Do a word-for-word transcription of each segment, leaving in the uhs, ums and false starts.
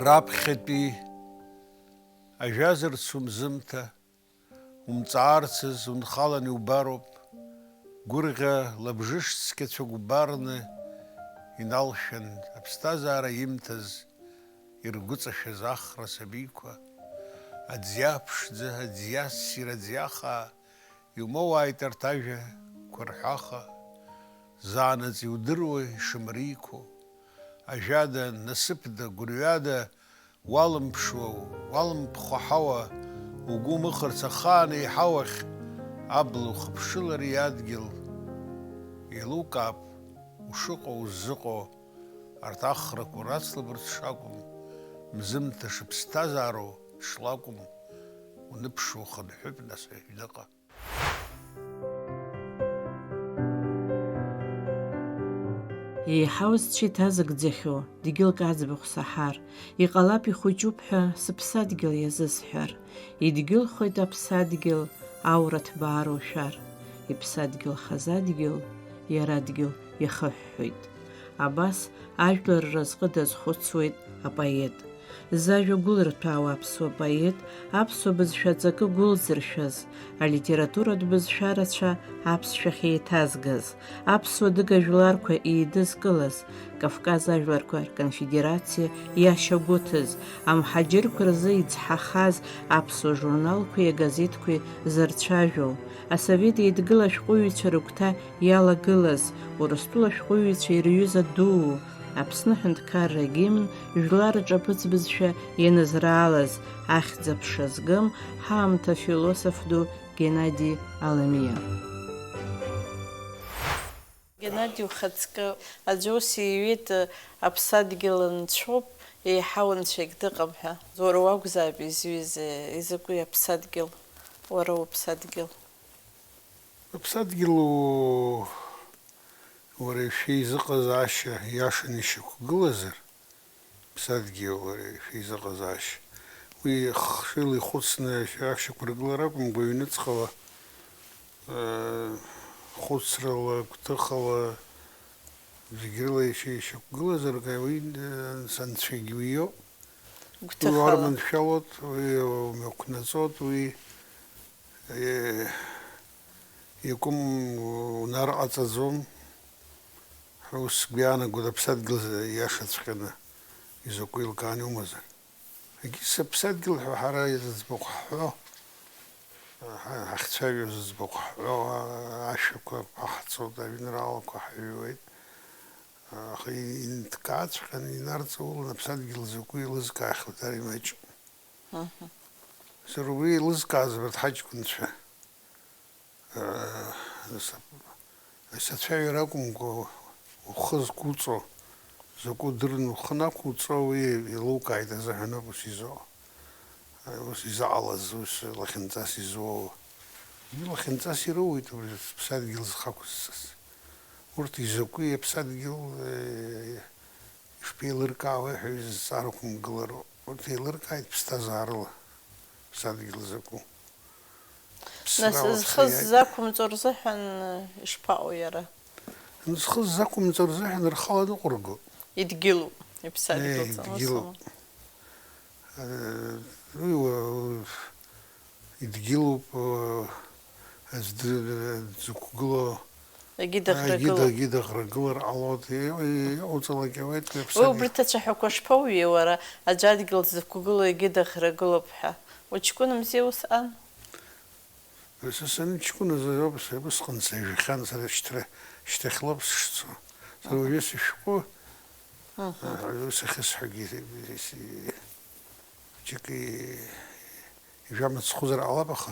Раԥхьатәи ажәазарц умзымҭа, умҵаарцаз унхалан иубароуп, гәырӷьа лабжыш цқьацәа гәбарны иналшәан, аԥсҭазаара имҭаз иргәыҵашәаз ахра сабиқәа, аӡиа ԥшӡа, аӡиа ссир, аӡиа хаа, иумоуааит арҭ ажәақәа рҳәаха, заанаҵ иудыруа ишымариқәоу, ажәада, насыԥда, гәырҩада, уалымԥшуа, уалымԥхо аҳауа, угәы умыхырц ахаан еиҳау ахь, абла ухыԥшылар иадгьыл еилукаап, ушыҟоу, уззыҟоу, арҭ ахрақәа урацлабырц шакәым, мзымҭа шыԥсҭазаароу шлакәым, уныԥшуа ухынҳәып, нас, аҩныҟа. Еиҳау зҽеиҭазыгӡахьоу дгьылк аӡбахә саҳар, иҟалап ихәыҷуп ҳәа сыԥсадгьыл иазысҳәар, идгьылхоит аԥсадгьыл аура ҭбаа рушәар, иԥсадгьыл хазадгьыл, иара адгьыл иахыҳәҳәоит. Абас ажәлар рразҟы дазхәыцуеит апоет. Зажәа гәылырҭәаауа аԥсуа поет, аԥсуа бызшәа аҵакы гәылзыршәаз, алитературатә бызшәа рацәа аԥсшәахь еиҭазгаз, аԥсуа дыга жәларқәа еидызкылаз, Кавказ ажәларқәа рконфедерациа иашьа гәыҭаз, амҳаџьырқәа рзы ицҳахаз аԥсуа журналқәеи агазеҭқәеи зырцәажәо, асовет еидгыла ашәҟәыҩҩцәа рыгәҭа иалагылаз, Урыстәыла ашәҟәыҩҩцәа ирҩыза дуу, Аԥсны аҳәынҭқарра агимн жәлар рҿаԥыц бызшәа ианызраалаз, ахьӡ-аԥша згым ҳаамҭа афилософ ду Геннади Аламиа. Геннади, ухаҵкы аӡәы ус иҩит, аԥсадгьыл нцәоуп, еиҳау нцәагь дыҟам ҳәа. Уара уакәзаап изҩыз, изакәи аԥсадгьыл, уара уԥсадгьыл? Аԥсадгьыл у-, уара шәеизыҟазаашьа иашаны ишьақәгылазар, ԥсадгьыл уара шәеизыҟазаашьа, уи хшыҩла ихәыцны ашьақәыргылара акәымкәа, ҩныҵҟала, э, хәыцрала, гәҭыхала, зегь рыла ишьа-, ишьақәгылазар, уи, э, анцәагь уиоуп. Гәҭыхала. Уи уарманшәалоит, уи умҩақәнаҵоит, уи, э, иакәым унарҟаҵаӡом ҳәа ус сгәы иаанагоит, аԥсадгьыл иашаҵәҟьаны изакәу еилкааны иумазар. Егьыс аԥсадгьыл ҳәа ҳара зыӡбахә ҳҳәо, ҳа-, ҳахьцәажәо зыӡбахә ҳҳәо, ашәақәа ҳаҳҵоит, ажәеинраалақәа ҳаҩуеит. Аха инҭкааҵәҟьаны, инарҵауланы аԥсадгьыл закәу еилызкаахьоу дара имаҷуп. Мгм. Сара убри еилызкааз абарҭ ҳаҷкәынцәа, аа, сацәажәара акәымкәа, ухы зқәуҵо, закәу дырны ухы нақәуҵо, уи еилукааит азыҳәаноуп ус изыҟоу. Ус изыҟалаз, ус лахьынҵас изуоу. Уи лахьынҵас ироуеит убри аԥсадгьыл зхы ақәызҵаз. Урҭ изакәи аԥсадгьыл, э, ишԥеилыркаауеи ҳәа изҵаарақәа мгылароуп. Урҭ еилыркааит ԥсҭазаарыла, ԥсадгьыл закәу. Нас, ԥсра зхы уацәиааит. Ззақәымҵо рзыҳәан, э, ишԥаҟоу иара? Зхы ззақәымҵо рзыҳәан рхала ныҟәырго. Идгьылуп, иԥсадгьыл. Э, ҵаны идгьылуп. Э, уи уа-, идгьылуп, э, аӡә д-, дзықәгыло, егьи даӷрагылоуп. Егьи даӷрагылар ҟалоит, и-, и-, иҟауҵалак иауеит, уи уи аԥсадгьыл. Убри ҭацәаҳәақәа шԥауҩуеи уара, аӡә адгьыл дзықәгыло егьи даӷрагылоуп ҳәа? Уҷкәынамзи усҟан? Са саныҷкәыназ ауп, са усҟан сажәхьан, сара шьҭра-, шьҭахьлоуп сышцо. Сара уажәы сышәҟәы, аҳ, уажәы сахьысҳәогьы, ис-, ис-, џьык и-, ижәамыцхәызар ҟалап, аха,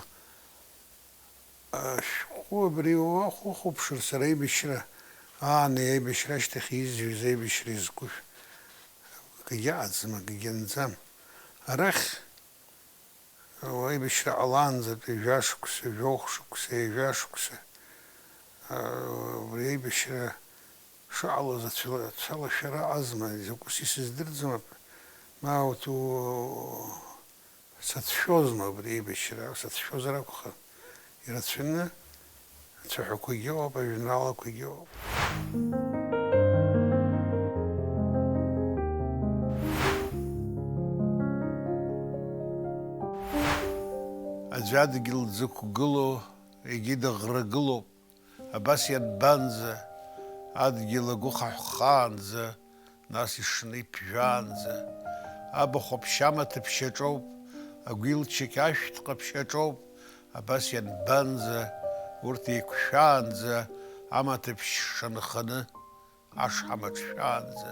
ашәҟәы абри уахәыхәаԥшыр, сара аибашьра, аан аибашьра ашьҭахь изҩыз аибашьра изкушәа акгьы ыҟаӡам, акгьы анӡам. Арахь, Аибашьра ҟалаанӡатәи жәа-шықәса, жәохә шықәса, ҩажәа шықәса, аа, убри аибашьра шыҟалоз ацәала-, ацәалашәара ыҟазма, изакәыс исыздырӡом, ма урҭ у-, сацәшәозма убри аибашьра, сацәшәозар акәхап, ирацәаны ацәаҳәақәагьы ыҟоуп, ажәеинраалақәагьы ыҟоуп. Аӡәы адгьыл дзықәгыло, егьи дыӷрагылоуп, абас ианбанӡа, адгьыл агәы хаҳәхаанӡа, нас ишны иԥжәаанӡа, абахә аԥшь амаҭаԥшь аҿоуп, агәилчықь ашәҭ ҟаԥшь аҿоуп, абас ианбанӡа, урҭ еиқәшәаанӡа, амаҭаԥшь шанханы, ашҳам аҿшәаанӡа,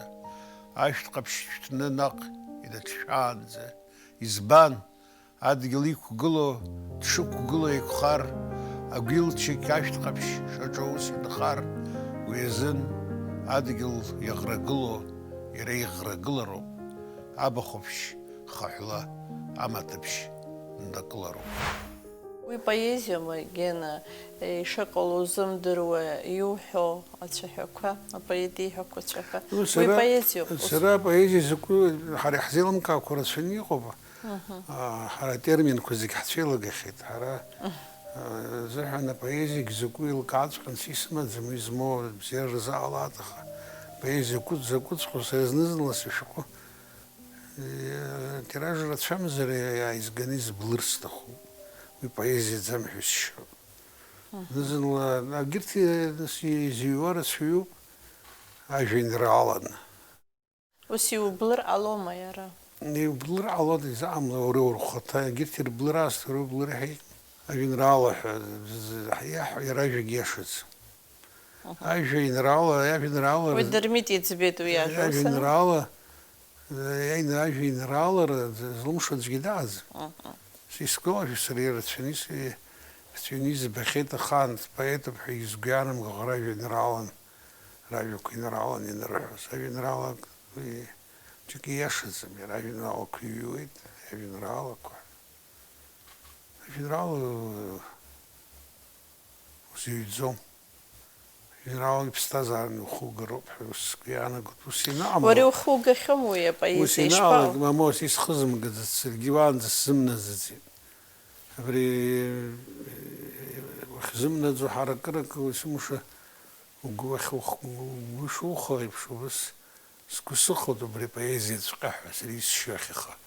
ашәҭ ҟаԥшь шәҭны наҟ инаҿшәаанӡа, избан, адгьыл иқәгыло, дшықәгыло еиқәхар, агәилчықь ашәҭ ҟаԥшь шаҿоу ус инхар, уи азын адгьыл иаӷрагыло, иара иӷрагылароуп, абахәаԥшь хаҳәла амаҭаԥшь ннакылароуп. Уи поезиоума, Гена, ишыҟало узымдыруа иуҳәо ацәаҳәақәа, апоет ииҳәақәо ацәаҳәа? Ну, уи сара, поезиоуп, ус? Сара апоезиа закәу ҳара иаҳзеилымкаақәо рацәаны иҟоуп. Мгм. А, ҳара атерминқәа зегь ҳцәеилагахьеит. Ҳара, а, зыҳәан апоезиагь закәу еилкааҵәҟьанс исымаӡам, уи змоу бзиара рзаалааит, аха поезиа кәыц закәыҵәҟьоу сара зны-зынла сышәҟәы Тираж рацәамзар, иааизганы изблыр сҭахуп. Уи поезиаӡам ҳәа исшьоит. Мгм. Зны-зынла, егьырҭ, нас, изыҩуа рацәаҩуп, ажәеинрааланы. Ус иублыр ҟалома иара? Иублыр ҟалоит, изаамла уара ухаҭа, егьырҭ ирблыр аасҭа уара иублыр ҳәа. Ажәеинраала ҳәа, з-, з-, иаҳ-, иара ажәагь иашаӡам. Мгм. Ажәеинраала, ажәеинраала Уи р-, Дырмит иӡбеит уи ажәа, ус, а? Ажәеинраала, э, иаин-, ажәеинраалара з-, злымшо аӡәгьы дааӡам. Мгм. Сисгәалашәо сара ирацәаны ис-, рацәаҩны избахьеит ахаан, поетуп ҳәа изгәы иаанамго ара ажәеинраалан, ражәақәа инраалан ианырҳәоз. Ажәеинраалак уи џьаргьы иашаӡам, иара ажәеинраалақәа иҩуеит, ажәеинраалақәа. Ажәеинраала узыҩӡом. Ажәеинраала иԥсҭазаараны иухугароуп ҳәа ус сгәы иаанагоит. Ус ианыҟамло, Уара иухугахьоума уи ус апоезиа? Ишԥаҟоу? Ианаалак, мамоу, исхызымгаӡац, саргьы уаанӡа сзымнаӡаӡеит. Абри, э, уахьзымнаӡо ҳаракырак, уи сымша угәы уахь ух-, угәы шухо еиԥш, убас Сгәы сыхоит убри апоезиаҵәҟьа ҳәа, сара исшьо ахьыҟоу,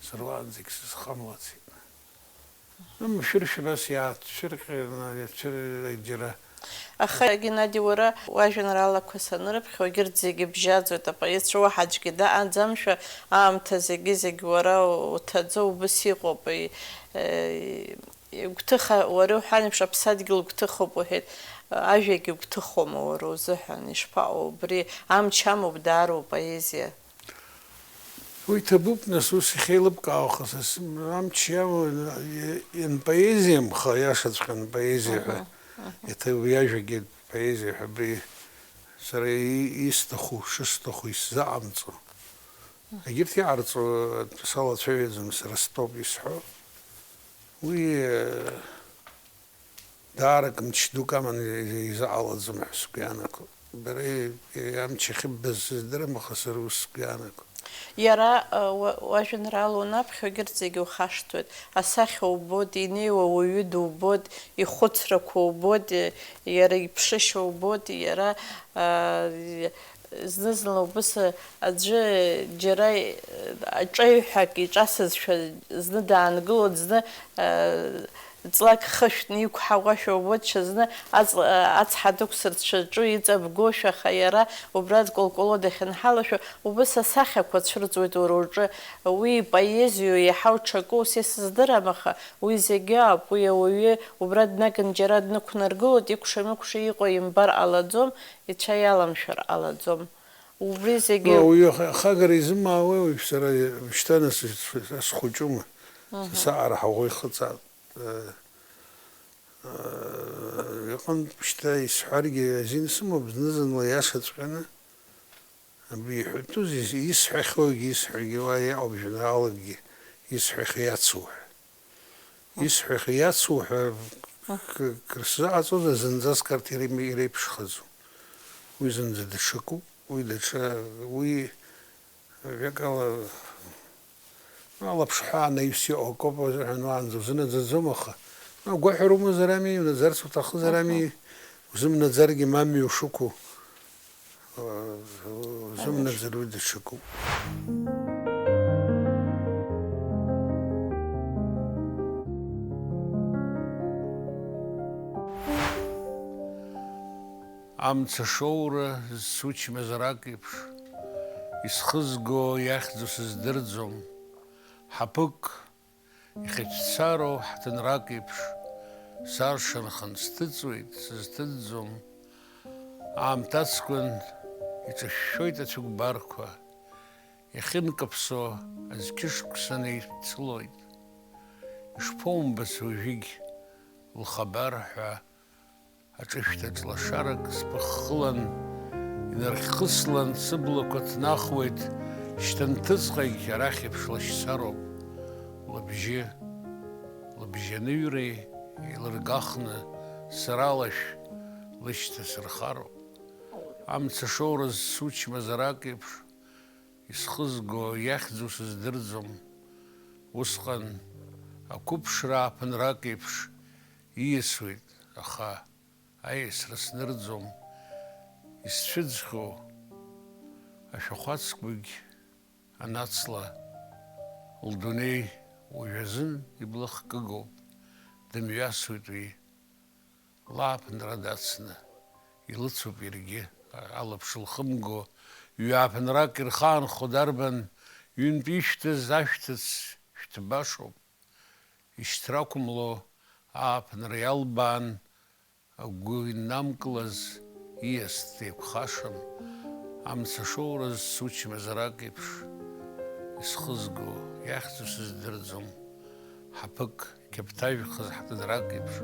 сара уаанӡагь сызхамлацеит. Амшәыршәа абас иаацәырҟьаны, иацәыр-, џьара. Аха, Геннади, уара уажәеинраалақәа санрыԥхьо, егьырҭ зегьы бжьаӡуеит, апоетцәа уаҳа аӡәгьы даҟаӡамшәа, аамҭа зегьы-зегь уара уҭаӡо, убыс иҟоуп, и-, э, Гәҭыха, уара иуҳәан еиԥш, аԥсадгьыл гәҭыхоуп уҳәеит, ажәагьы гәҭыхоума уара узыҳәан, ишԥаҟоу убри, амч амоуп даара упоезиа. Уи ҭабуп, нас, ус ихеилыбкаауа, аха са сым-, амч иамоу, ианпоезиамха, иашаҵәҟьаны поезиа ҳәа, Мгм, мгм. Иаҭа-, уи ажәагьы поезиа ҳәа абри сара и-, исҭаху, шысҭаху исзаҟамҵо. Егьырҭ иҟарҵо салацәажәаӡом, сара стәоуп исҳәо. Уи, э, даара мч дук аманы изаҟалаӡом ҳәа сгәы иаанагоит. Бара, э, амч ахьыббаз сыздырам, аха сара ус сгәы иаанагоит. Иара, э, уа-, уажәеинраала унаԥхьо, егьырҭ зегьы ухашҭуеит. Асахьа убоит, инеиуа уаҩы дубоит, ихәыцрақәа убоит, э, иара иԥшышьа убоит, иара, э, Зны-зынла убыс аӡәы џьара аҿеҩҳәак иҿасызшәа зны даангылоит, зны, э, ҵлак хышәҭны иқәҳауашәа убоит, ҽазны аҵ-, ацҳа дықәсырцәаҿы иҵабгошәа, аха иара убра дкәалкәало дахьынҳалашәо, убыс асахьақәа цәырҵуеит уара уҿы. Уи поезиоу, еиҳау ҽакоу, са исыздырам, аха уи зегьы ауп. Уи ауаҩы убра днаган џьара днықәнаргылоит, икәша-мыкәша иҟоу имбар ҟалаӡом, ицәа иаламшәар ҟалаӡом. Убри зегьы. Уаҩы ах-, ахагара изымаауеи уажә сара, шьҭа нас схәыҷума? Мгм. Саара ҳаӷоу ихыҵаап. Э, э, иҟынтә шьҭа исҳәаргьы азин сымоуп, зны-зынла иашаҵәҟьаны. Абри иҳәатәузеи, исҳәахьоугьы, исҳәогьы уа иҟоуп, жәеинраалакгьы исҳәахьоу иацу ҳәа. Исҳәахьоу иацу ҳәа к-, крысзыҟаҵозар, зынӡаск арҭ ирем-, иреиԥшхаӡом. Уи зынӡа даҽакуп, уи даҽа, уи, ажәакала, алаԥшҳәа анаҩс иҟоу акоуп азыҳәан уаанӡа узынаӡаӡом, аха, ну, агәаҳәара умазар ами, унаӡарц уҭахызар ами, узымнаӡаргьы мамҩа ушықәу. Зымнаӡароу даҽакуп. Амца шоура зцучмазарак еиԥш, исхызго иахьӡу сыздырӡом. Ҳаԥык ихьыццароу ҳҭынрак еиԥш, саршанхан сҭыҵуеит, сызҭыҵӡом. Аамҭацқәан иҿышәшәоит ацәыкәбарқәа, иахьынкаԥсо азқьышықәса неицәцылоит. Ишԥоумбац уажәыгь лхабар ҳәа, аҿышәҭаҿ лашарак сԥыххылан, инархьхыслан, сыблақәа ҭнахуеит, шьҭа нҭыҵҟагь арахь еиԥш лашьцароуп. Лыбжьы, лыбжьаныҩреи еилыргахны сара лашә лышьҭа сырхароуп. Амца шоура зцучмазарак еиԥш, исхызго иахьӡу сыздырӡом. Усҟан ақәыԥшра ааԥынрак еиԥш ииасуеит, аха аиасра снырӡом. Исцәыӡхьоу ашәахәацқәагь анацла, лдунеи уажәазын иблахкыгоуп, дымҩасуеит уи. Лааԥынра дацны илыцуп иаргьы, алаԥш лхымго, ҩааԥынрак ирхаанхо дарбан, ҩынтә ишәҭыз ашәҭыц шәҭбашоуп. Ишьҭрақәымло ааԥынра иалбаан, агәы иннамкылаз ииаст еиқәхашам, амца шоура зцучмазарак еиԥш, исхызго, иахьӡу сыздырӡом, ҳаԥык қьаԥҭажәхаз ҳҭыдрак еиԥш,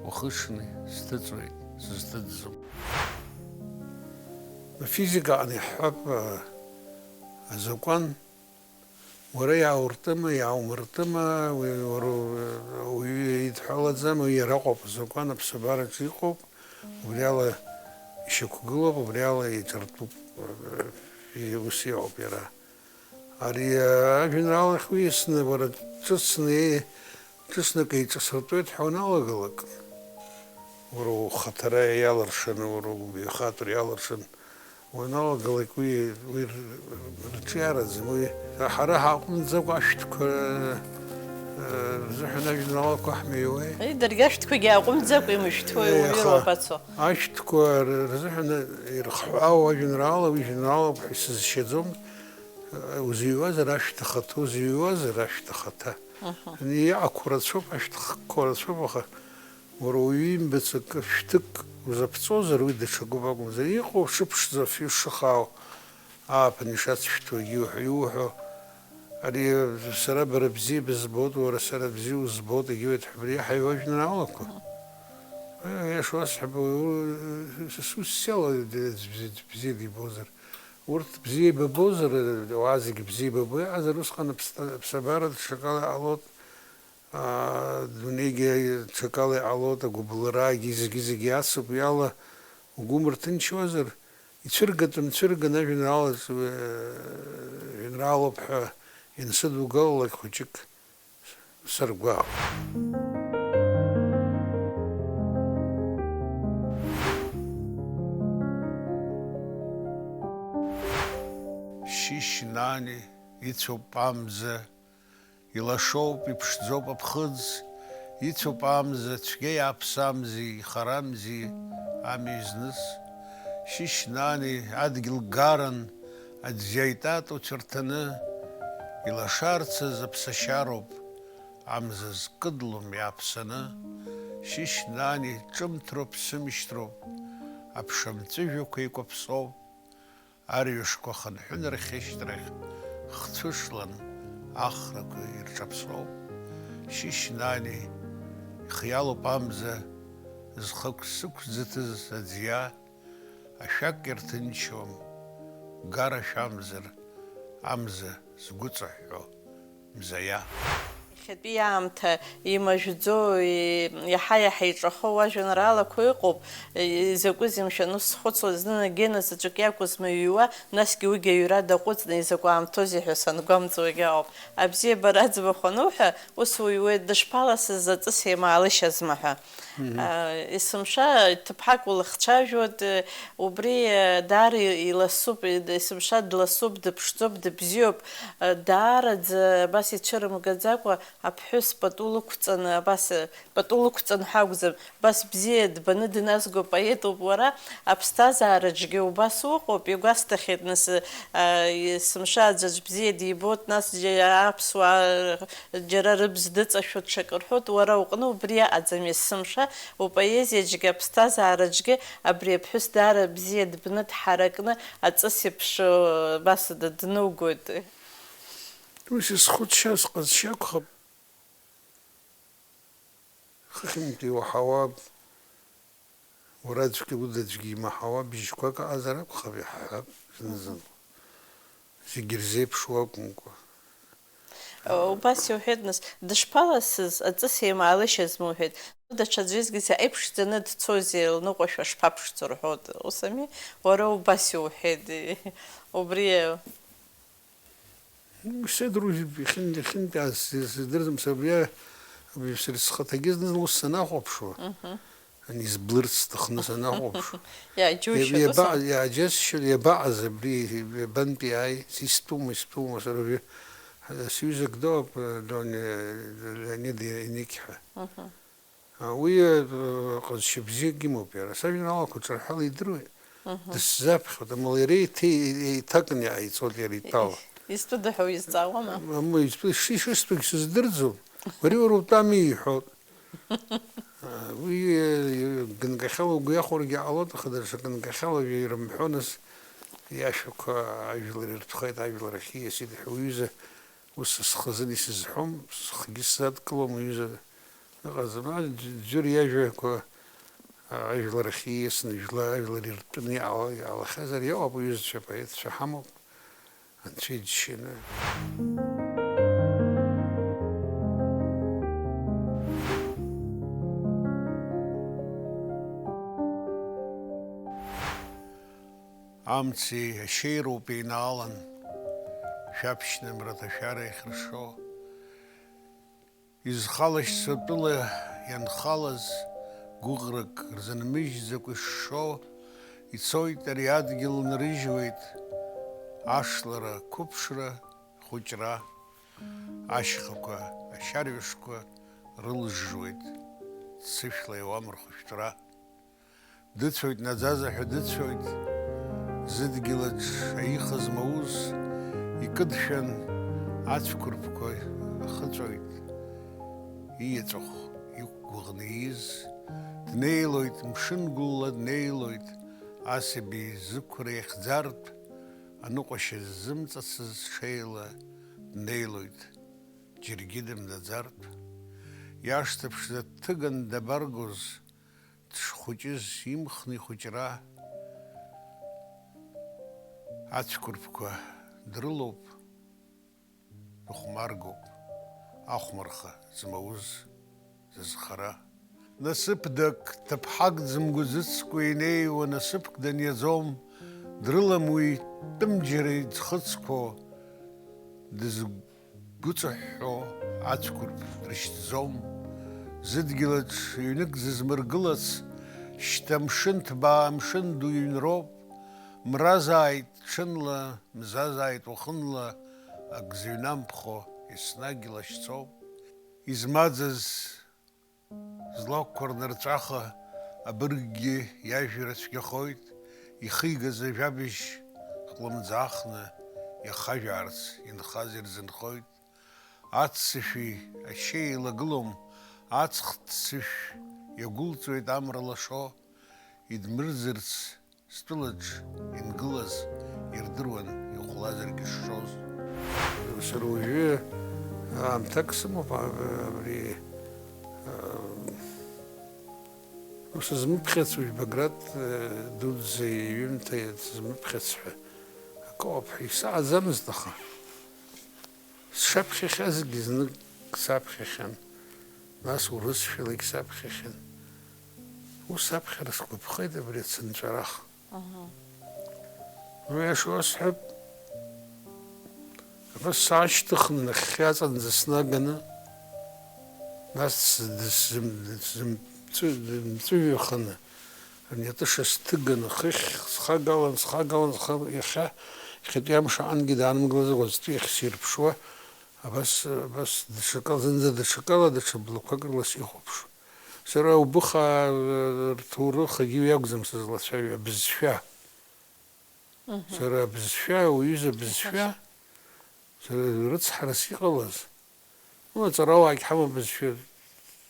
уахышны сҭыҵуеит, сызҭыҵӡом. Афизика аҟны иаҳҳәап, а, азакәан, уара иаауртыма, иааумыртыма, уи уара у-, уаҩы идҳәалаӡам, уи иара акәым, азакәан аԥсабараҿы иҟоуп, убри ала ишьақәгылоуп, убри ала иҿартәуп, ус иҟоуп иара. Ари, а, ажәеинраалахь уиасны, уара, ҿыцны, ҿыцнык еиҿасыртәоит ҳәа уаналагалак, уара ухаҭара иалыршаны, уара угәабаҩхатәра иалыршаны уаналагалак, уи, уи р-, рҿиараӡам, уи ҳара ҳаҟәымҵӡакәа ашәҭқәа, а, рзыҳәан ажәеинраалақәа ҳмыҩуеи? Аи, даргьы ашәҭқәагьы ааҟәымҵӡакәа имышәҭуеи, Еи, уаҩы аха ируапацо? Ашәҭқәа р-, рзыҳәан ирыхҳәаау ажәеинраала, уи жәеинраалоуп ҳәа исызшьаӡом. Узыҩуазар ашәҭ ахаҭа, узыҩуазар ашәҭ ахаҭа. Мгм. Ани иҟақәоу рацәоуп, ашәҭ хкқәа рацәоуп, аха уара уҩимбац акы, шәҭык узаԥҵозар, уи даҽакуп акәымзар, иҟоу шыԥшӡоу, афҩы шыхаау, ааԥын ишацәшәҭуагьы иуҳәо, иуҳәо, ари сара бара бзиа бызбоит, уара сара бзиа узбоит, егьиуеит ҳәа, абри иаҳаҩуа ажәеинраалақәа. Мгм. Аиаша уасҳәап, у-, ус, ус иала д-, д-, бзиа дибозар. Урҭ бзиа ибабозар, ауаа зегьы бзиа ибабо иҟазар, усҟан аԥсҭа-, аԥсабара даҽакала иҟалоит, аа, адунеигьы даҽакала иҟалоит, агәыбылрагьы зегьы-зегьы ацуп, уи ала угәы мырҭынчуазар, ицәыргатәым цәырган ажәеинраалаҿ, э, жәеинраалоуп ҳәа иансыдугалалак хәыҷык саргәаауеит. Шьышь Нани, ицәоуп амза, илашоуп, иԥшӡоуп аԥхыӡ, ицәоуп амза, цәгьа иааԥсамзи, ихарамзи амҩа зныз. Шьышь Нани, адгьыл гаран, аӡәӡәа итатоу цәырҭаны, илашарцаз аԥсашьароуп, амза зкыдлом иааԥсаны. Шьышь Нани, ҿымҭроуп, сымшьҭроуп, аԥша мҵәыжәҩақәа еикәаԥсоуп, арҩашқәа хынҳәны рхьышьҭрахь хцәышлан ахрақәа ирҿаԥсоуп. Шьышь Нани, ихиалоуп амза, зхықә сықәӡыҭыз аӡиа, ашәак ирҭынчуам, гара шәамзар, амза згәыҵыҳәҳәо мзаиа. Иахьатәи аамҭа имажәӡоу, и-, иаҳа-иаҳа иҿахоу ажәеинраалақәа ыҟоуп. И-, изакәызеи, мшәан, ус схәыцуа, зны Гена заҵәык иакәызма иҩуа, насгьы уигьы аҩра даҟәыҵны изакә аамҭоузеи ҳәа сангәамҵуагьы ауп. Абзиабара аӡбахә ануҳәа, ус уҩуеит, дышԥаласыз, аҵыс еимаалышьазма ҳәа. Мгм. А, есымша ҭыԥҳак улыхцәажәоит, убри, а, даара иласуп, есымша дласуп, дыԥшӡоуп, дыбзиоуп, а, даараӡа абас ицәырымгаӡакәа Аԥҳәыс пату лықәҵаны, абас, пату лықәҵан ҳәа акәӡам, абас бзиа дбаны дназго поетуп уара, аԥсҭазаараҿгьы убас уҟоуп, игәасҭахьеит нас, а, есымша аӡә аӡә бзиа дибоит, нас џьа-, аԥсуаа џьара рыбз дыҵашәо ҽакы рҳәоит, уара уҟны убри аҟаӡам, есымша упоезиаҿгьы аԥсҭазаараҿгьы абри аԥҳәыс даара бзиа дбны дҳаракны аҵыс еиԥш, а, абас д-, днугоит. Уи сызхәыцшьаз ҟазшьа акәхап. Хыхьынтәи иуаҳауа, уара аӡәгьы удацәгьа имаҳауа бжьқәак ыҟазар акәхап, иаҳҳәап зны-зынла. Зегьы ирзеиԥшу акәымкәа. Убас иуҳәеит, нас, дышԥаласыз, аҵыс еимаалышьазма уҳәеит. Даҽаӡәызгьы аиԥшӡаны дцозеи, лныҟәашәа шԥаԥшӡо рҳәоит, ус ами? Уара убас иуҳәеит, убри. Седру ихьын-, ихьынтәааз сыздырӡом, са абри, абри сара схаҭагьы зны ус санахәаԥшуа, Мгм. ани зблырц сҭахны санахәаԥшуа. Иааџьоушьоит, Иаба-, ус? Иааџьасшьоит, иабаҟаз абри, иабантәи ааи, истәума, истәума, сара уажәы, сҩызак доуп, Леон-, Леонид Еник ҳәа. Мгм. А, уи, э, ҟазшьа бзиак имоуп иара. Сажәеинраалақәа ҿырҳәала идыруеит. Мгм. Дысзаԥхьоит, амала иара еиҭа-, еиҭакны иааиҵоит иара итәала. Изтәыда ҳәа уизҵаауама? Мамоу, изтәы-, ши-, шыстәгь сыздырӡом. Уара уара утәами иҳәоит. А, уи, э, ганкахьала угәы иахәаргьы ҟалоит, аха даҽа ганкахьала ирымҳәо нас иашәақәа ажәлар иртәхеит, ажәлар ахь ииасит ҳәа уҩыза ус схазын исызҳәом, схгьы сзадкылом уҩыза. Ыҟаӡам, ан-, ӡәыр иажәақәа, а, ажәлар ахь ииасны, жәла-, ажәлар иртәны иҟала-, иҟалахьазар, иҟоуп, уҩызцәа, поетцәа ҳамоуп, Анцәа иџьшьаны. Амци ашьеироуп еинаалан, шәаԥшьны мраҭашәара ихыршо. Изхалашьцо атәыла ианхалаз, гәыӷрак рзынмыжьӡакәа ишшо, ицоит ари адгьыл нрыжьуеит, ашлара, қәыԥшра, хәыҷра, ашьхақәа, ашьарҩашқәа рылжжуеит, ццышәла иауам рхәышәтәра. Дыцәоит, наӡаӡа ҳәа дыцәоит, зыдгьыл аҿ аиха змауз, икыдшәан ацәқәырԥқәа ахыҵәоит, ииаҵәахә иқәгәыӷны ииз, днеилоит, мшын гәылла днеилоит, асаби зықәра иахьӡартә, аныҟәашьа ззымҵацыз ҽеила днеилоит, џьаргьы дымнаӡартә. Иашҭа ԥшӡа дҭыган дабаргоз, дшхәыҷыз имхны ихәыҷра, ацәқәырԥқәа дрылоуп, дыхәмаргоуп, ахәмарха змауз зызхара. Насыԥдак, ҭыԥҳак дзымгәыӡыцкәа инеиуа насыԥк даниаӡом, дрылам уи тәымџьара иӡхыҵқәо, дыз-, гәыҵыҳәҳәо ацәқәырԥ дрышьҭӡом. Зыдгьылаҿ ҩнык зызмыргылац, шьҭа мшын ҭбаа, мшын ду иҩнроуп. Мразааит ҽынла, мзазааит уахынла, ак зыҩнамԥхо еснагь илашьцоуп. Измаӡаз злақәқәа рнырҵәаха, абырггьы иажәра цәгьахоит, ихигаз ажәабжь ҟлымӡаахны иахажәаарц инхаз ирзынхоит. Аццышәи ашьеи еилагылом, аҵх ццышә иагәылҵуеит амра лашо, идмырӡырц Стәылаҿ ингылаз ирдыруан ихәлазаргьы шшоз. Сара уажәы аамҭак сымоуп, а, абри, а, сызмыԥхьац уажә Баграт, а, дуӡӡа иҩымҭа сызмыԥхьац ҳәа акы ыҟоуп ҳәа исаҳаӡамызт, аха сшаԥхьахьазгьы знык саԥхьахьан, нас урысшәалагь саԥхьахьан. Ус аԥхьара сгәаԥхеит абри ацынҵәарах. Аҳа. Ну, иашоу асҳәап, абас саашьҭыхны нахьхьи аҵанӡа снаганы, нас дсзым-, дсзымҵәы-, дымҵәыжәҩаханы, ани атыша сҭыганы, хыхь схагалан, схагалан, сха-, иахьа, иахьатәи амш аҟангьы даанымгылазар, уаҵәтәи иахьсирԥшуа, Абас, абас даҽакала, зынӡа даҽакала, даҽа блақәак рыла сихәаԥшуан. Сара убыхаа рҭоурыхгьы уи акәӡам сызлацәажәо, абызшәа. Сара абызшәа, уҩыза абызшәа, сара рыцҳарас иҟалаз, ну, аҵарауаагь ҳамоуп, абызшәа,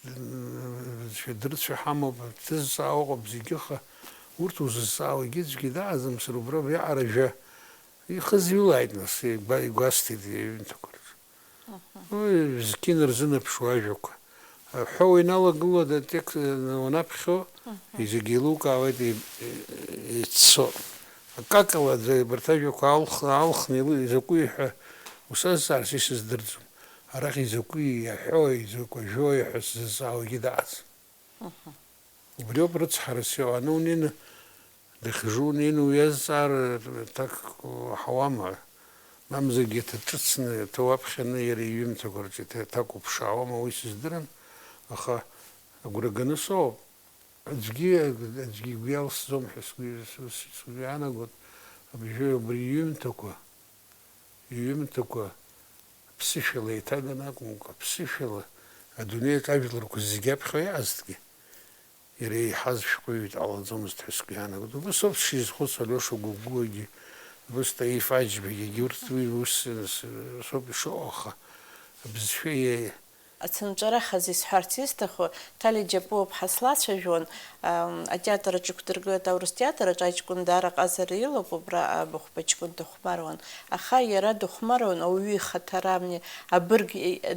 абызшәа дырцәа ҳамоуп, дҭызҵаауа ыҟоуп зегьы, аха урҭ узызҵаауагьы аӡәгьы дааӡам, сара убра абриаҟара жәа ихызҩылааит, нас, игәа-, игәасҭеит иҩымҭақәа рҿы. Уи зқьи нарзынаԥшуа ажәақәа. Аҳәо уиналагылода атекст, э, уанаԥхьо, зегьы еилукаауеит, и-, и-, иццо. Акакала аӡәы абарҭ ажәақәа алхны, алхны илы-, изакәи ҳәа усазҵаарц исыздырӡом. Арахь изакәи, иаҳәои, изакә ажәои ҳәа сзызҵаауагьы дааӡ. Убриоуп рыцҳарас иҟоу. Аны унеины, дахьжу унеины уиазҵаар, так уаҳауама? Мамзаргьы аҭа ҿыцны, аҭа уаԥхьаны иара иҩымҭақәа рҿы иҭа-, аҭак уԥшаауама, уи сыздырам, аха агәра ганы соуп. Аӡәгьы, аӡәгьы игәы иалсӡом ҳәа сгәы, сгәы, сгәы иаанагоит, абыржәы убри иҩымҭақәа, иҩымҭақәа ԥсышәала еиҭаганы акәымкәа, ԥсышәала адунеиаҿ ажәларқәа зегьы аԥхьа иаазҭгьы, иара еиҳаз шәҟәыҩҩы дҟалаӡомызт ҳәа сгәы иаанагоит. Убыс ауп сшизхәыцуа Алиоша Гәыгәуагьы, убыс Таиф Аџьбагьы, егьи урҭ уи ус, ус ауп ишыҟоу, аха абызшәа иа-, Ацынҵәарахаз исҳәарц исҭаху, Ҭали Џьапуаԥҳа слацәажәон, ам, атеатр аҿы иқәдыргылеит аурыс театр аҿы, аҷкәын даара ҟазара илоуп, убра абыхәба ҷкәын дыхәмаруан. Аха иара дыхәмаруан ауаҩы ихаҭарамни, абырг,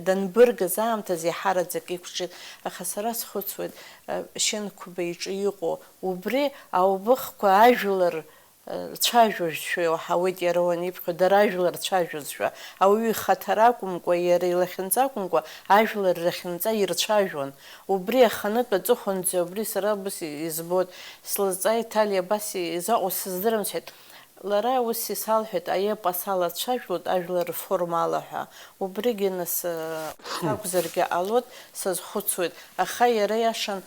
данбыргыз аамҭазы иаҳараӡак иқәҿиеит. Аха сара схәыцуеит, а, Шьынқәба иҿы иҟоу убри аубыхқәа ажәлар, а, рцәажәозшәа иуаҳауеит иара уаниԥхьо, дара ажәлар рцәажәозшәа, ауаҩы ихаҭара акәымкәа, иара илахьынҵа акәымкәа, ажәлар рахьынҵа ирцәажәон. Убри аханытә аҵыхәанӡа, убри сара убас избоит, слызҵааит, Ҭали, абас изаҟоу сыздырам, сҳәеит. Лара ус исалҳәеит, аепос ала дцәажәоит ажәлар рформа ала ҳәа. Убригьы нас, э, акәзаргьы ҟалоит, сазхәыцуеит. Аха иара иашан